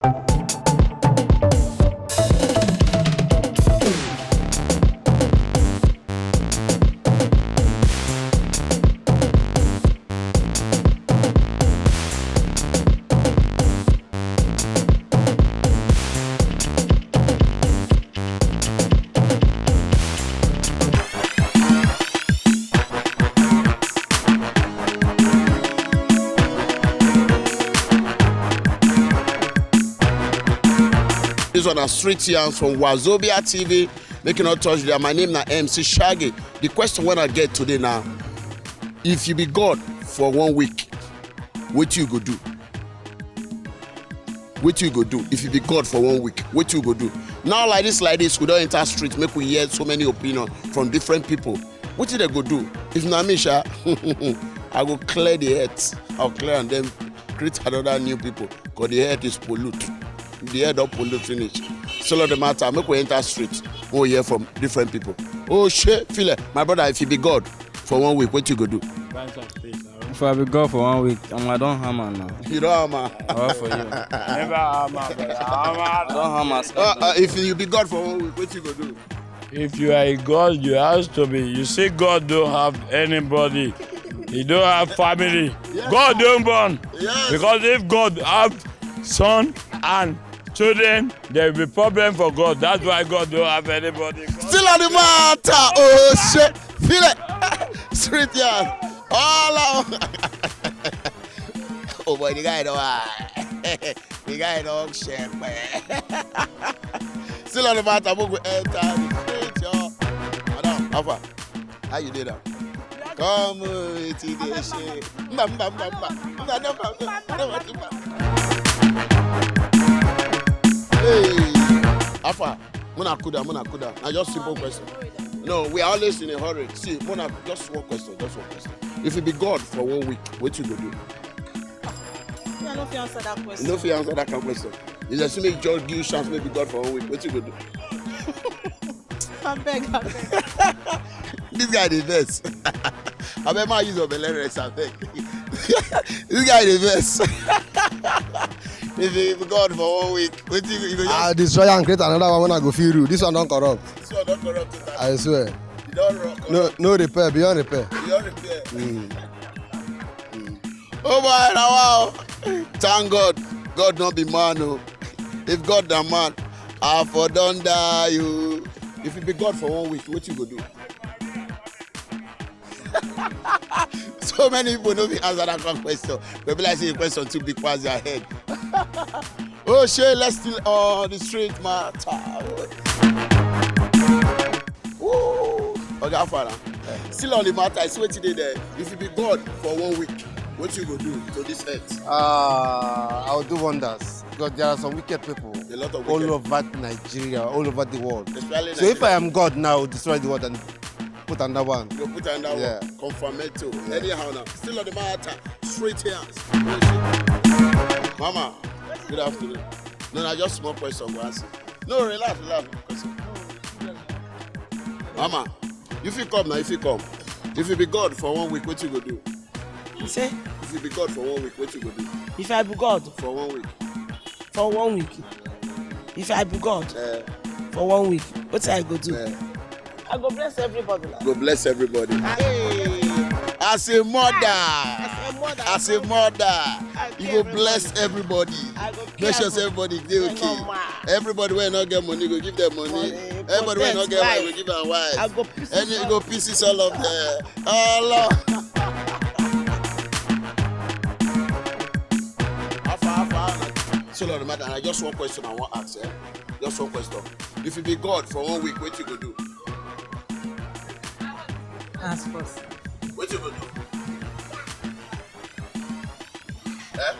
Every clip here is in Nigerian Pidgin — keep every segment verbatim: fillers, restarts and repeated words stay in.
This one na Street Yarns from Wazobia T V. Make you no touch there. My name na M C Shaggy. The question wey I get today na, if you be God for one week, wetin you go do? Wetin you go do if you be God for one week? Wetin you go do? Now, like this, like this, we don enter street, make we hear so many opinion from different people. Wetin dem go do? If na me, sha, I go clear the earth. I'll clear and then create another new people. 'Cause the earth is pollute. The earth don pollute finish. Still on the matter, make we enter street. We hear from different people. Oh, shey, Philip, my brother, if you be God for one week, wetin you go do? Find some space. If I be God for one week, um, I don hammer now. You don hammer. What for you? Never hammer, brother. Hammer. I don hammer. Uh, uh, if you be God for one week, wetin you go do? If you are a God, you have to be. You see, God don't have anybody. He don't have family. Yes. God don't born. Yes. Because if God have son and children, there will be problem for God. That's why God don't have anybody. Still on the matter, oh shit. Feel it. Street Yarns. All out. Oh boy, the guy don't high. The guy don't shake, man. Still on the matter, we go enter the street, yo. Madam, how far? How you dey now? Come, uh, it dey shake. Mba, mba, mba, mba. Mba, mba, mba, mba. Hey, how far? Muna kuda, muna kuda. Na just simple question. No, we are always in a hurry. See, muna, just one question, just one question. If you be God for one week, what you go do? Me, I no fit answer that question. You no fit answer that kind of question. If dem say make God give you chance, maybe God for one week, what you go do? Abeg, abeg. This guy dey vex. Abeg, ma use your belle rest, abeg. This guy dey vex. If you be God for one week, what you, you go just I destroy and create another one wey I go fit rule. This one don corrupt. This one don corrupt totally. I swear. You don rock. No, no repair, beyond repair. Beyond repair. Mm. Mm. Oh boy, na wow. Thank God. God no be man o. If God na man, I for don die o. If you be God for one week, what you go do? So many people no fit answer that kind question. But be like say the question too big pass their head. Oh shey, let's still on the street matter. Ooh, Oga Fara, still on the matter. I swear today there. If you be God for one week, what you go do to this earth? Uh, I'll do wonders because there are some wicked people. A lot of all wicked over Nigeria, all over the world. Especially so if Nigeria. I am God now, I will destroy the world and put another one. You go put another one. Yeah. Confirm it too. Yeah. Anyhow now, still on the matter. Street Yarns. Mama, good afternoon. No, na just small question go ask you. No, relax, relax. Question. Mama, you fit come now, you fit come. If you be God for one week, what you go do? You say? If you be God for one week, what you go do? If I be God? For one week. For one week. If I be God? Eh. For one week, what I go do? Eh. I go bless everybody. Go bless everybody. Hey, as a mother, as a mother, as a mother, you go bless everybody. I go make sure say everybody dey okay. Everybody wey no get money go give them money. Everybody wey no get wife go give am wife. I go pieces all of them. Allah. Afa, afa. So, Lord, madam, I just one question I wan ask. Eh? Just one question. If you be God for one week, what you go do? Ask first. What you go do? Eh?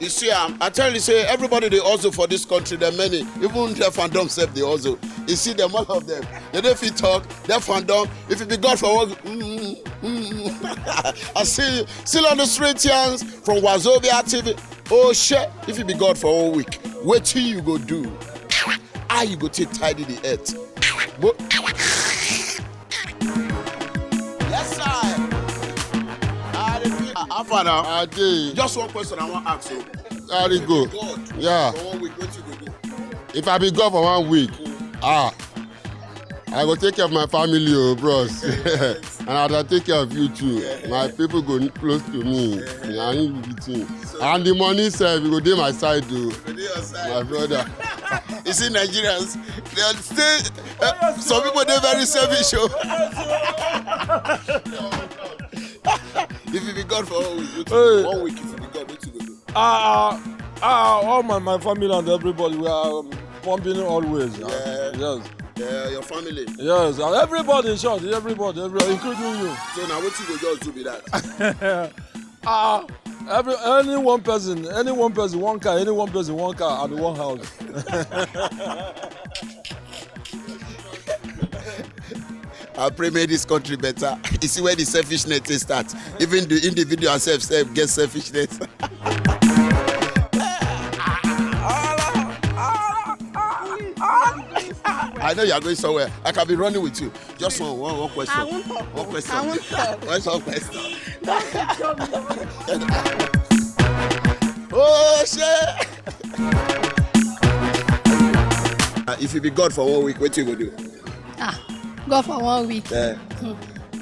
You see, um, I tell you, say everybody dey hustle for this country. There many, even deaf and dumb sef dey hustle. You see them, all of them. They don't fit talk. Deaf and dumb. If you be God for one, mm, mm, mm. I see you still on the Street Yarns from Wazobia T V. Oh shit! If you be God for one week, wetin you go do? How you go take tidy the earth? But yes, I. I dey feel. Father, I dey. Just one question I wan ask you. Carry go. God, Yeah. For one week, wetin you go do? If I be God for one week, ah, I go take care of my family, oh, bros. And I go take care of you too. My people go close to me. Na him be the thing. And the money sef, e go dey my side, oh. You dey your side. My brother. You see Nigerians, they are still, uh, some people dey very selfish, oh. If you be God for one week, wetin you go do? Hey. One week, if you be God, wetin you go do? Ah, ah, all my, my family and everybody, we are um, pumping always. Yeah. Yes. Uh, your family. Yes, and everybody in short, everybody, everybody, including you. So now what you go just do be that? Ah, every any one person, any one person, one car, any one person, one car, and one house. I pray make this country better. You see where the selfishness dey start. Even the individual self, self get selfishness. I know you are going somewhere. I can be running with you. Just one, one, one question. I won't talk. One question. I won't talk. What's one question? Don't disturb me. Oh shit! Uh, if you be God for one week, what you go do? Ah, God for one week. Yeah.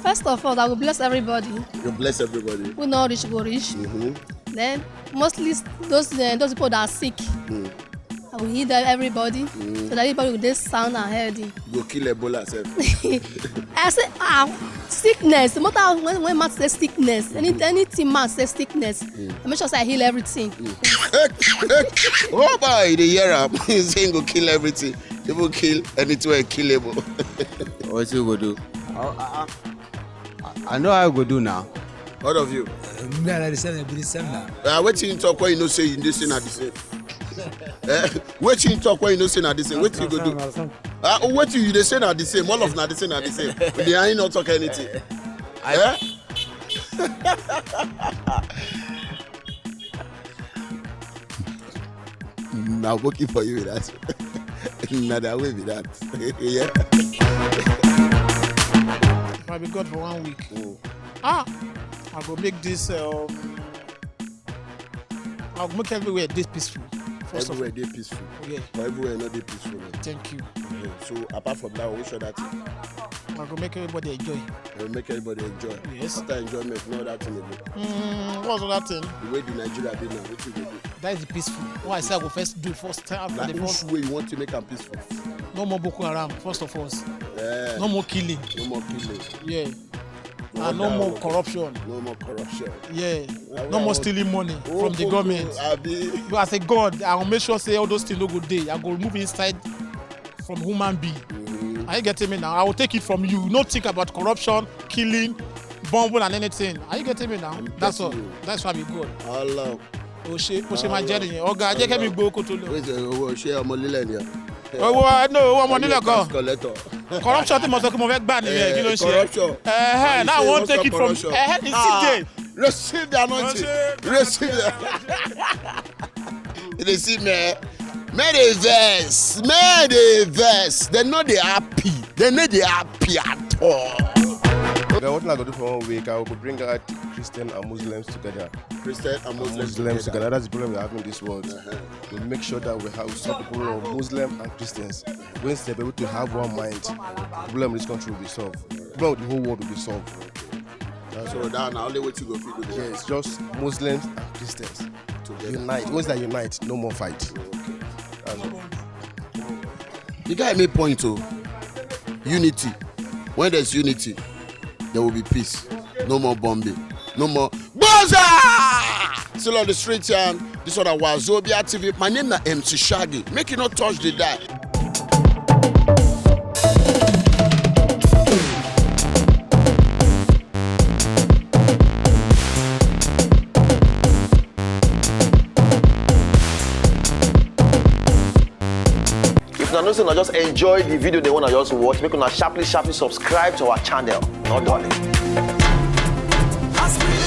First of all, I will bless everybody. You bless everybody. Who not rich go rich. Mm-hmm. Then mostly s- those uh, those people that are sick. I will heal them, everybody, so that everybody will dey sound and healthy. Go kill Ebola self. I say ah, sickness. No matter when when man say sickness, any anything man say sickness, I make sure say I heal everything. Oh boy, you dey hear am. He say he go kill everything. Even kill anything wey killable. What you go do? I, I, I, I know how I go do now. What of you? Me and I the same, be the same now. Uh, wetin you talk when you know say you dey say na the same? Eh? Wetin you talk when you know say na the same? Wetin you go do? Uh, wetin you dey say na the same? All of na the same, na the same. They ain't not talk anything. Eh? Na working for you be that. Na that way be that. Yeah. If I be God for one week, ah, I go make this. Um, I go make everywhere this peaceful. First Everywhere of dey peaceful. all, yeah. But everywhere not dey peaceful. No. Thank you. So apart from that, which other thing? I go make everybody enjoy. They will make everybody enjoy. Yes. After enjoyment, no other thing again. Mm, what's another thing? The way the Nigeria be now, what you go do? That is the peaceful. What I say I go first do first time for Like the which first. Way you want to make am peaceful? No more Boko Haram. First of all, Yeah. no more killing. No more killing. Yeah. No And no other more one. Corruption. No more corruption. Yeah. Well, No more well. stealing money Oh, from the oh, government. Oh, abi. But as a God, I will make sure say all those things no go dey. I go remove inside from human being. Are you getting me now? I will take it from you. No think about corruption, killing, bombing, and anything. Are you getting me now? I'm That's all. getting you. That's why we God. Allah. O ṣe o ṣe máa jẹ́ nìyẹn. Ọ̀gá, jẹ́ kẹ́mi gbowó kó tó lọ. Wait, uh, owó ṣé ọmọ lílẹ̀ ni ọ? Owó no owó ọmọ nílẹ̀ Tax kan. Collector. Corruption tí mo sọ pé mo fẹ́ gbà nìyẹn. Kí ló ń ṣe? Corruption. Ẹ̀hẹ́, You now I say wan what's take up it from corruption? Ẹ̀hẹ́, it's Ah, C J. Receive the anointing. Receive the. You dey see me? Men dey vex. Men dey vex. Dem no dey happy. Dem no dey happy at all. Okay, what I go do for one week, I will bring out Christian and Muslims together. Christian and Muslims Muslims together. That's the problem we're having in this world. We make sure that we have we solve the problem of Muslim and Christians. Once they're able to have one mind, the problem in this country will be solved. The problem of the whole world will be solved. So that na only wetin you go fit do. Yes, just Muslims and Christians. Together. Unite. Once they unite, no more fight. The guy make point o. Unity. When there's unity, there will be peace. No more bombing. No more Gaza! Still on the street, and this one na Wazobia T V. My name na M C Shaggy. Make you no touch the dial. If una know say una just enjoy the video, the one I just watch, make una sharply sharply subscribe to our channel. No darling. As we